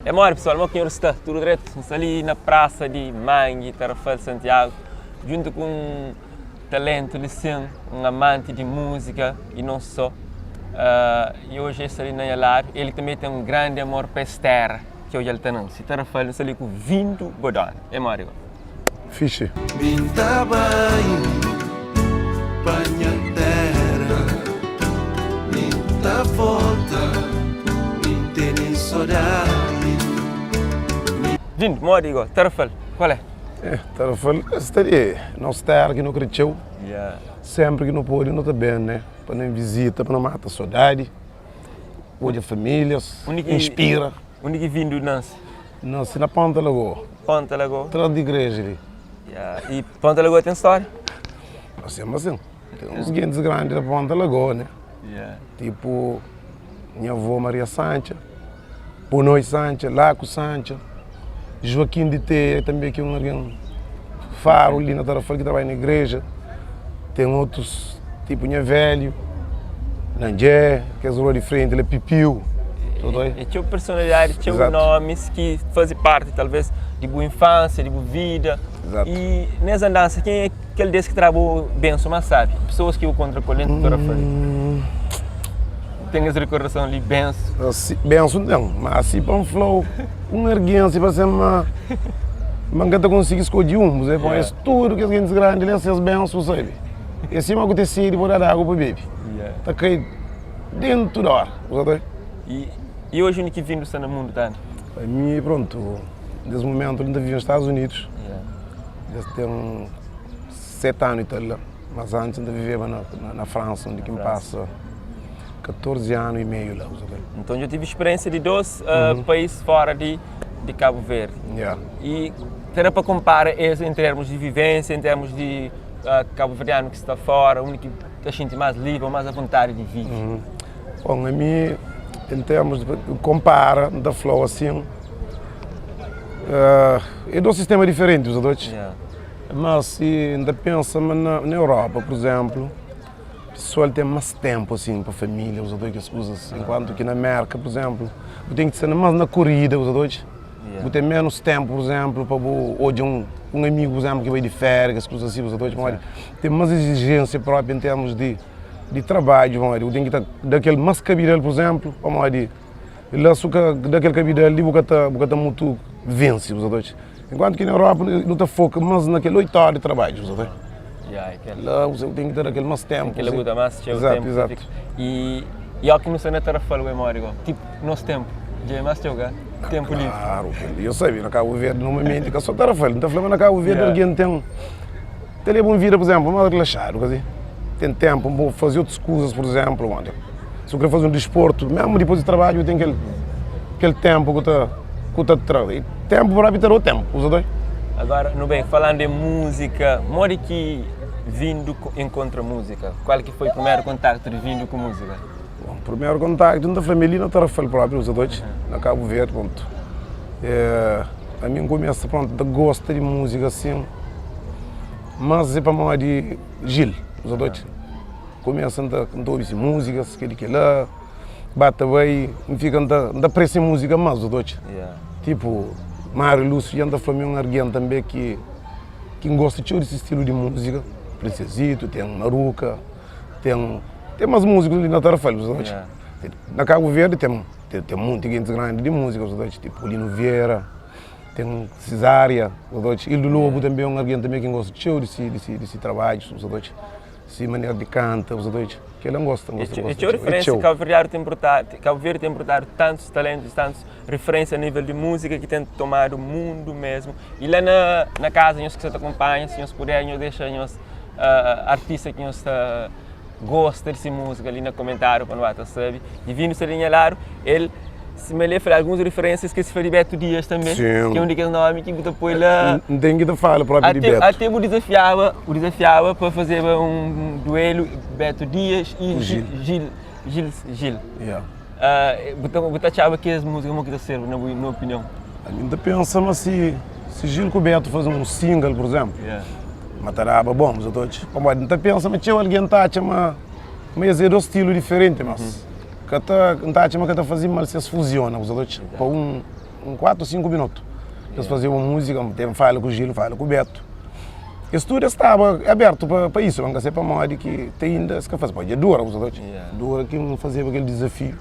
É modi pessoal, mo ki nhos sta? Tudu dretu? N sta li na prasa di Mangi, Tarrafal, Santiago, djuntu ku un talentu li sin, un amanti di múzika y non só. Y oji el sta li na nha ladu, el tanbe ten un grandi amor pa es tera ki odja el ta nansi. Tarrafal, N sta li ku Vindo Bodona. É modi go? Fixe. Mi N ta bai pa nha tera Mi N ta volta Mi N tene sodadi Mi. Vindo, modi go? Tarrafal, kual é? Eh, Tarrafal sta di nos tera ki nu kre txeu. Senpri ki nu pode nu ta ben, né? Pa nu vizita, pa nu mata sodadi, odja famílias, inspira. Undi ki Vindo nansi? Nansi na Ponta Lagoa. Ponta Lagoa. Tras di igreja li. Yeah. I Ponta Lagoa ten stória? Assim, assim. Ten uns gentis grandi na Ponta Lagoa, né? Yeah. Tipo, nha avó Maria Sancha, Bonoi Sancha, Laco Sancha, Joaquim de Teia tanbe ki é un algen faru li na Tarrafal ki trabadja na igreja. Ten otus, tipo nha velho, Nandjé, kes rua di frenti la, Pipiu. É txeu personalidadi, txeu nomis ki faze parti talvez di bu infansia, di bu vida. I nes andansa, ken é kel des ki tra bu bensu más sábi? Pesoas ki bu kontra ku el dentu di Tarrafal. Ten es rekordason li, bensu? Bensu N ten, ma si pa N fla-u un argen si pa ser ma ma N ka ta konsigi skodje un, pabia es tudu kes gentis grandi li es ses bensu, sabe? É sima ku te sedi pa da-d agu pa bebe, ta kai dentu di ora, bu sa ta. I oji undi ki vindu sta na mundu ta anda? Ami, prontu, nes mumentu li N ta vive na Stadus Unidus, dja ten 7 anu i tal la, mas antis N ta viveba na Fransa, undi ki N pasa 14 anu i meiu la, bu sa ta. Nton dja tive speriensia di 2 pais fora di Kabu Verdi. I ta da pa konpara es en termus di vivensia, en termus di kabuverdianu ki sta fora, undi ki ta xinti más livri ô más avontadi di vive? Bon, ami en termus di konpara, N ta fla-u asin, é dos sistema diferenti, bu sa ta odja? Mas si N ta pensa ma na Europa, pur izenplu, pesoal ten más tenpu asin pa familia, bu sa ta odja kes kuzas, enkuantu ki na Merka, pur izenplu, bu ten ki sta más na korida, bu sa ta odja? Bu ten ménus ténpu, pur izénplu, pa bu odja un un amigu, pur izénplu, ki bai di féria, kes kuza asi, bu sa ta odja pamodi ten más izijénsia própi en termus di di trabadju, pamodi bu ten ki ta da kel más kabidal, pur izénplu, pamodi la si bu ka da kel kabidal li bu ka ta bu ka ta mutu vense, bu sa ta odja. Enkuantu ki na Europa nu ta foka más na kel oitu óra di trabadju, bu sa ta odja. La bu ten ki ta da kel más ténpu. Kel bu ta más txeu ténpu. Izatu, izatu. I i óki nu sta na Tarrafal, bu é modi gó? Tipu, nos ténpu dja é más txeu ka? Ténpu livri. Klaru, kel-li eu sabe, na Kabu Verdi normalmenti ka sô Tarrafal, N ta fla ma na Kabu Verdi algen ten ta leba un vida, pur izénplu, más rilaxadu, ka si? Ten ténpu pa faze otus kuzas, pur izénplu, si bu kre faze un disportu, mésmu dipôs di trabadju bu ten kel kel ténpu ku ta ku ta tra. I ténpu propi ta da-u ténpu, bu sa ta. Agora, nu ben, falandu di múzika, modi ki Vindo enkontra múzika? Kual ki foi primeru kontaktu di Vindo ku múzika? Bon, primeru kontaktu N ta fla ma é li na Tarrafal propi, bu sa ta odja, na Kabu Verdi, prontu. Ami N kumesa, prontu, ta gosta di múzika asin, mas é pamodi Gil, bu sa ta odja. Kumesa N ta obi si múzikas, kel-li, kel-la, ba ta bai, N fika N ta N ta apresia múzika más, bu ta odja. Tipu, Mário Lúcio dja N ta fla mi é un argen tanbe ki ki N gosta txeu di si stilu di múzika, Princezito, ten Maruka, ten ten más múzikus li na Tarrafal, bu ta odja. Na Kabu Verdi ten ten monti gentis grandi di múzika, bu ta odja, tipu Lino Vieira, ten Cesária, bu ta odja, Ildo Lobo tanbe é un argen tanbe ki N gosta txeu di si di si di si trabadjus, bu ta odja. Si manera di kanta, bu sa ta odja. Kela N gosta, N gosta, N É txeu gosta. É referência txeu. Kabuverdianu ten brotadu, Kabu Verdi ten brotadu tantus talentus, tantus referência a nível di múzika ki ten tomadu mundu mesmu. I la na na kaza nhos ki sa ta kunpanha, si nhos puder nhos dexa nhos artista ki nhos ta gosta di si múzika li na komentáriu pa nu ba ta sabe. Divino sta di nha ladu, el Sima el fla alguns referências ki es fla di Beto Dias tanbe, ki é un di kes nomi ki bu ta poi la. N ten ki ta fala propi di Beto. Ate bu dizafiaba, bu dizafiaba pa fazeba un duelu Beto Dias i Gil, Gil, Gil, Gil. Yeah. Bu ta, bu ta atxaba ki es múzika mo ki ta serba na bu na opinion? Ami N ta pensa ma si si Gil ku Beto faze un single, pur izénplu, ma ta daba bon, bu sa ta odja. Pamodi N ta pensa ma txeu algen ta atxa ma ma es é dos stilu diferenti, mas Ka ta, N ta atxa ma ka ta faze mal si es fuziona, bu sa ta odja, pa un. un 4 o 5 minutu. Es fazeba un múzika, N ten fala ku Gil, fala ku Beto. Es tudu es staba abertu pa pa isu, ma N ka sai pamodi ki te inda es ka faze. Poi dja dura, bu sa ta odja, dura ki N fazeba kel dizafiu.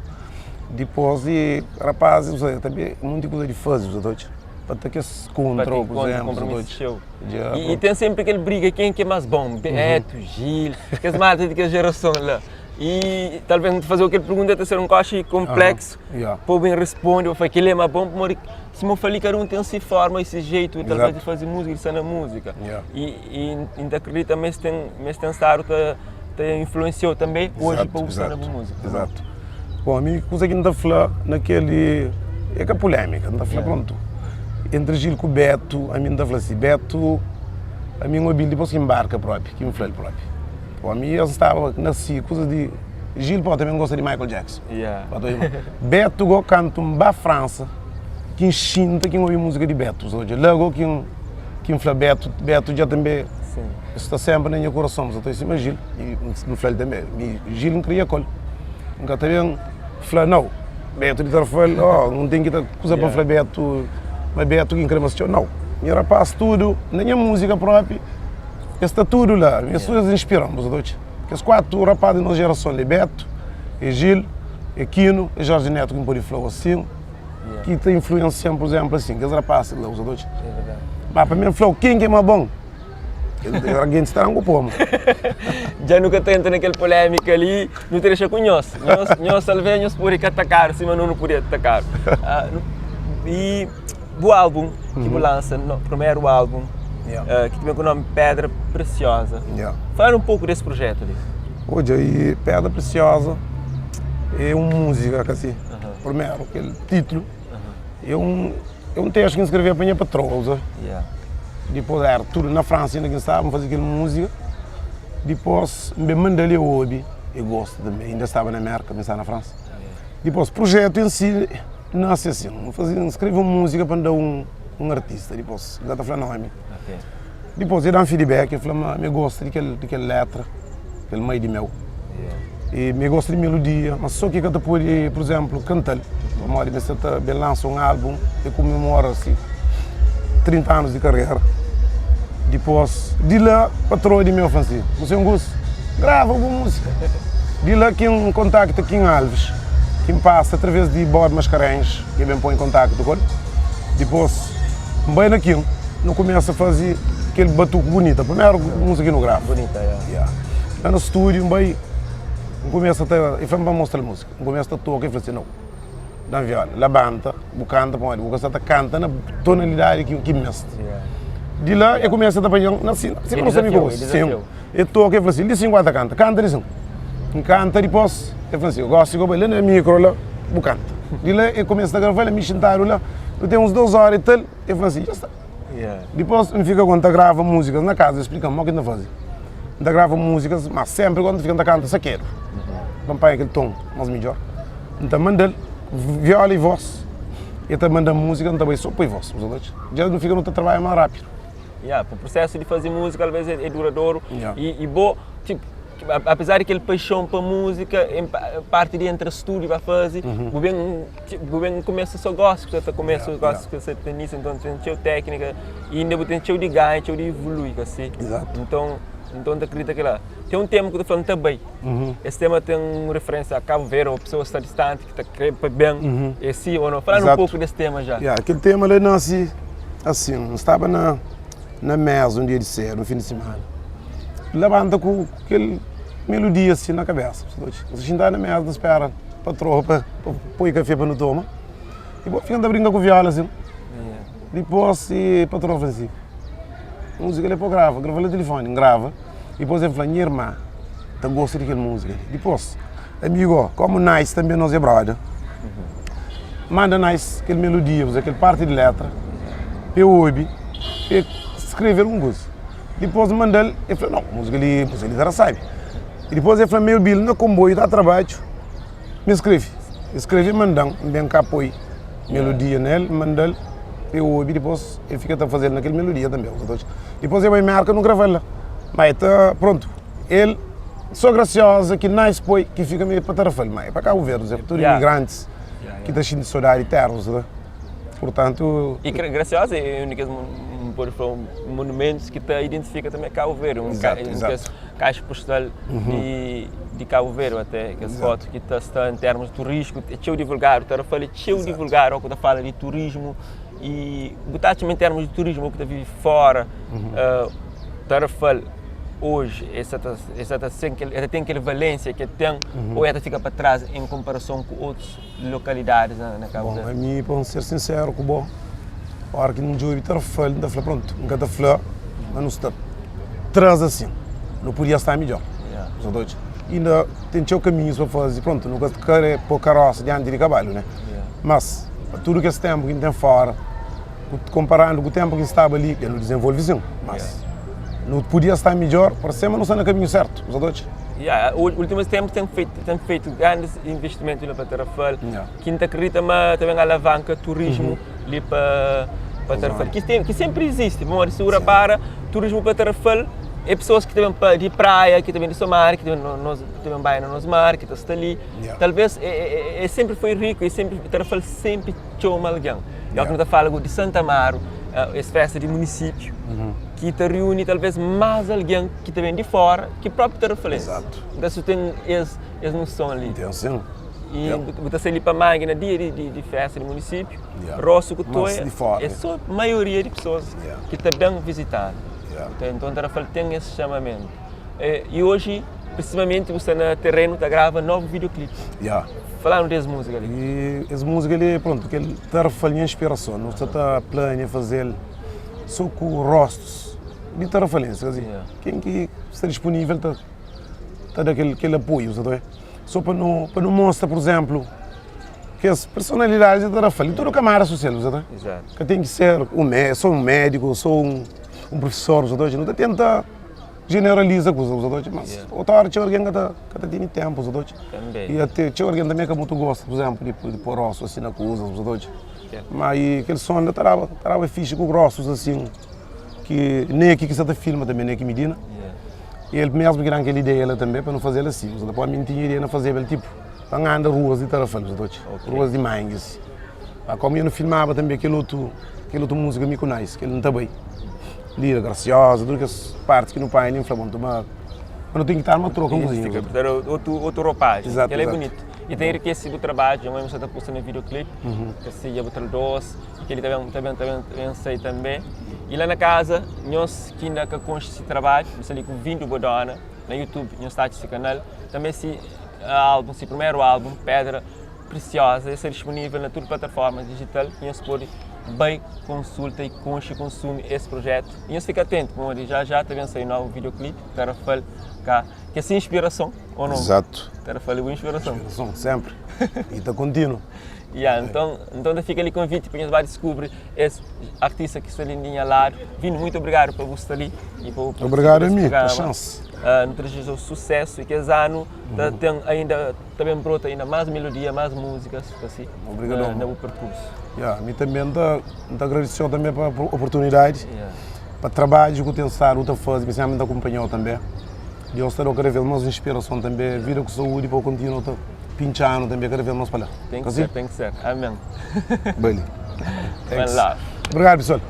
Dipôs di rapazis, bu sa ta monti kuza di faze, bu sa ta odja. Pa ta kes kontra ou por exemplo, yeah, e, e tem sempre aquele briga quem que é mais bom, Beto, Gil, kes malta de que geração lá. E talvez fazer aquele pergunta até ser um coche complexo, uh -huh. yeah. pô bem responde, ou fala que ele é mais bom, porque se não falei cada um tem sua forma, esse jeito, talvez de fazer música, de ser na música. Yeah. E, e ainda acredito também se tem, mas tem estado te, te influenciou também hoje para usar na música. Exato. Bom, ami kuza ki N ta fla na kel é ka pulémika, N ta fla prontu, entri Gil ku Betu, ami N ta fla si, Betu ami N obi-l dipôs ki N barka própi, ki N fla-l própi. Bom, ami es staba na si kuza di Gil pô tanbe N gosta di Michael Jackson. Betu gó kantu N ba Fransa ki N xinta ki N obi múzika di Betu, la gó ki N ki N fla Betu, Betu dja tanbe sta senpri na nha kurason, ta sima Gil, i N fla-l tanbe, mi Gil N kria ku el. N ka ta ben fla nau, Betu di Tarfal, oh, N ten ki ta kuza pa N fla Betu, ma Betu ki N kre mas txeu. Nau, nha rapaz tudu, na nha múzika propi, es sta tudu la, es tudu es inspira-m, bu sa ta odja. Kes 4 rapaz di nos jerason li, Betu, e Gil, e Kino, e Jorge Neto ki N pode fla-u asin, ki ta influensia-m, pur izénplu, asin, kes rapaz la, bu sa ta odja. Ma pa mi N fla-u ken ki é más bon, Gentis ta rangu pomo. Dja nu ka ta entra na kel polémika li, nu ta dexa ku nhos. Nhos, nhos talvês nhos pode ka atakadu sima nu nu podia atakadu. Ah, e bu álbum ki bu lansa, no, primeru álbum, yeah. uh, ki ta ben ku nomi Pedra Preciosa. Yeah. Fala un poku des projetu li. Odja, e Pedra Preciosa é un múzika kasi, uh -huh. primeru, kel titlu, uh -huh. é un É un testu ki N skrebe pa nha patroa, sabe? Dipôs éra tudu na Fransa inda ki N staba, N faze kel múzika. Dipôs N ben manda-l e obi, e gosta tanbê. Inda staba na Mérka, mi staba na Fransa. Dipôs prujétu en si nase asin, N faze, N skrebe un múzika pa N da un artista, dipôs N ka ta fla nómi. Dipôs e da-m feedback, e fla ma mi gosta di kel, di kel létra, kel mai di meu. E mi gosta di melodia, ma so ki ka ta pode, pur izénplu, kanta-l, pamodi mi sta ta ben lansa un álbun e komemora si 30 anus di karera. Dipôs di la, patroa di meu fla-m si, Musen Gus, grava bu múzika. Di la ki N kontakta Kim Alves, ki N pasa através di Bob Mascarenhas, ki ben poi N kontaktu ku el. Dipôs N bai na Kim, nu kumesa faze kel batuku bunita, primeru múzika ki nu grava. Bunita, ya. La na stúdiu, N bai, N kumesa ta, el fla-m pa N mostra-l múzika. N kumesa ta toka, el fla si, Nau, da-m viola, labanta, bu kanta pamodi bu ka sta ta kanta na tonalidadi ki ki N meste. Di la, el kumesa ta panha-m na sina, sima nos amigu gosi. Sin, el toka, el fla si, li sin ku el ta kanta, kanta li sin. N kanta dipôs, el fla si, gosi ku bai la na mikro la, bu kanta. Di la, el kumesa ta grava-l, ami xintadu la, nu ten uns dos óra i tal, el fla si, dja sta. Dipôs N fika ku N ta grava múzikas na kaza, el splika-m mo ki N ta faze. N ta grava múzikas, ma sénpri kóndu N fika N ta kanta sakedu, pa N panha kel ton más midjór. N ta manda-l viola i vós, el ta manda-m múzika, N ta bai sô poi vós. Dja nu fika nu ta trabadja más rápidu. Ya, prusésu di faze múzika alvês é duradoru i bo, tipo, apesar di kel paixon pa múzika, parti di entra stúdiu pa faze, bu ben bu ben kumesa sô gósi ku sa ta kumesa gósi ku sa ta nisu, nton ten txeu téknika i inda bu ten txeu di ganha, txeu di ivolui ka si? Nton, nton ta kridita kila. Ten un tema ku ta fla N ta bai, es tema ten un referensia a Kabu Verdi ô pesoas sta distanti ki ta kre pa ben, é si ô nau? Fala-nu un poku des tema ja. Ya, kel tema la nase asin, N staba na na mesa un dia di sedu, un fin di simana, N labanta ku kel melodia si na kabesa, N sta xintadu na mesa ta spera patroa pa poi kafé pa nu toma, dipôs fika ta brinka ku viola asin, dipôs patroa fla si, múzika li é pa grava, grava na tilifoni, N grava, dipôs el fla, nha irma ta gosta di kel múzika li, dipôs amigu komu Nice tanbe nos é broda, manda Nice kel melodia, kel parti di letra pa e obi, pa e skrebe algun kuza. Dipôs N manda-l, el fla, nau, múzika li, múzika li ta da sábi. I dipôs el fla ma el obi-l na konboiu ta trabadju, mi skrebe. El skrebe, el manda-m, N ben ka poi melodia na el, N manda-l pa el obi, dipôs el fika ta faze-l na kel melodia tanbe. Dipôs el bai Mérka, nu grava-l la. Ma el ta, prontu, el sô Grasioza ki Nice poi ki fika meio pa Tarrafal, ma é pa Kabu Verdi, tudu imigrantis ki ta xinti sodadi di téra. Purtantu. I Graciosa é un di kes, N pode fla, monumentus ki ta identifika tanbe Kabu Verdi, un kes kaxa postal di Kabu Verdi, ate kes fotu ki ta sta en termus turístiku, é txeu divulgadu, Tarrafal é txeu divulgadu óki bu ta fala di turismu i bu ta atxa ma en termus di turismu ki ta vive fora Tarrafal oji el sta ta el sta ta sen kel el ta ten kel valensia ki el ten o el ta fika pa tras en konparason ku otus lokalidadis na Kabu Verdi? Bon, ami pa N ser sinseru ku bo, ora ki N djobe Tarrafal N ta fla prontu, N ka ta fla ma nu sta tras asin, nu podia sta midjor, bu sa ta odja? Inda ten txeu kaminhus pa faze, prontu, nu ka kre po karosa dianti di kabalu, ne? Mas, pa tudu kes tenpu ki N ten fora, konparandu ku tenpu ki N staba li, dja nu dizenvolve sin, mas nu podia sta midjor, parse ma nu sta na kaminhu sertu, bu sa ta odja? Ya, ultimus tenpu ten fetu, ten fetu grandis investimentu la pa Tarrafal, ki N ta kridita ma ta ben alavanka turismu li pa pa Tarrafal, ki ten, ki sempri izisti, pamodi si bu rapara, turismu pa Tarrafal é pesoas ki ta ben pa di praia, ki ta ben di Somar, ki ta ben no nos, ki ta ben bai na nos mar, ki ta sta li, talvez é sempri foi riku, é sempri, Tarrafal sempri txoma algen. E óki nu ta fala di Santa Amaro, es festa di munisípiu ki ta riuni talvez más algen ki ta ben di fora ki própi tarafalense. Nta si bu ten es es noson li. Ten sin. I bu ta sai li pa Mangi na dia di festa di munisípiu, Rosu ku Toia é so maioria di pesoas ki ta ben vizita-nu. Nton Tarafal ten es xamamentu. I oji, prisimamenti, bu sta na terenu ta grava novu videoclip. Ya. Fala-nu di es múzika li. I es múzika li, prontu, kel Tarrafal nha inspirason. Nu sta ta plania faze-l so ku rostus di tarrafalenses, ka si? Ken ki sta dispunível ta ta da kel kel apoiu, sa ta obi? So pa nu pa nu mostra, pur izénplu, kes personalidadis di Tarrafal, di tudu kamada sosial, sa ta obi? Ka ten ki ser un so un médiku, so un prufesor, sa ta obi? Nu ta tenta Generaliza kuzas bu sa ta odja, mas otu ora txeu algen ka ta ka ta tene tenpu bu sa ta odja. I ate txeu algen tanbe ka mutu gosta, pur izemplu, di poi rostu asi na kuzas bu sa ta odja. Ma i kel son la ta daba ta daba fixi ku rostus asin ki Neki ki sa ta filma tanbe, Neki Medina, i el mesmu ki dan kel ideia la tanbe pa nu fazel asi. Bu sa ta poi ami N tinha ideia na fazeba el tipu pa N anda ruas di Tarrafal bu sa ta odja, ruas di Mangi asi. Ma komu eu filmaba tanbe kel otu kel otu musika mi ku Nice, kel N ta bai. Lira Graciosa, tudu kes partis ki nu panha li, N fla, bon, tuma, ma nu ten ki ta arma troka un kuzinha. Fica, era otu, otu roupagem. Exato, Kel é bunitu. E ta enrikese bu trabadju, ma bu sa ta posta na videoclip, ta siga bu trados, e keli ta ben, ta ben, ta ben, ta ben sai tanbe. E la na kaza, nhos ki inda ka konxe si trabadju, bu sta li ku Vindo Bodona na YouTube, nhos ta atxa si kanal. Tanbe si album, si primeru album, Pedra Presiosa, el sta dispunivel na tudu plataformas dijital ki nhos pode bai konsulta i konxe i konsumi es projetu. I nhos fika atentu pamodi já já ta ben sai novu videoclip Tarrafal ka ke se inspirason ou não? Exato. Tarrafal é bu inspirason. Inspirason, sempre. E ta kontinua. Yeah, então, então ta fika li konviti pa nhos bai diskubri es artista ki sta li di nha ladu. Vino, muito obrigado pa bu sta li e pa bu partisipa Obrigado a des mi, pa programa. chance. Uh, nu ta deseja sucesso e ki es anu ta ten ainda Ta ben brota inda más melodia, más múzikas pa si Obrigadon. na bu perkursu. Ya, mi tanbe N ta N ta agradise-u tanbe pa oportunidadi, pa trabadju ku ten stadu ta faze, mi senpri N ta kunpanha-u tanbe. Deus ta da-u kada vez más inspirason tanbe, vida ku saúdi pa bu kontinua ta pintxa-nu tanbe kada vez más pa la. Ten ki ser, ten ki ser. Amen. Bali. One love. Obrigadu, pesoal.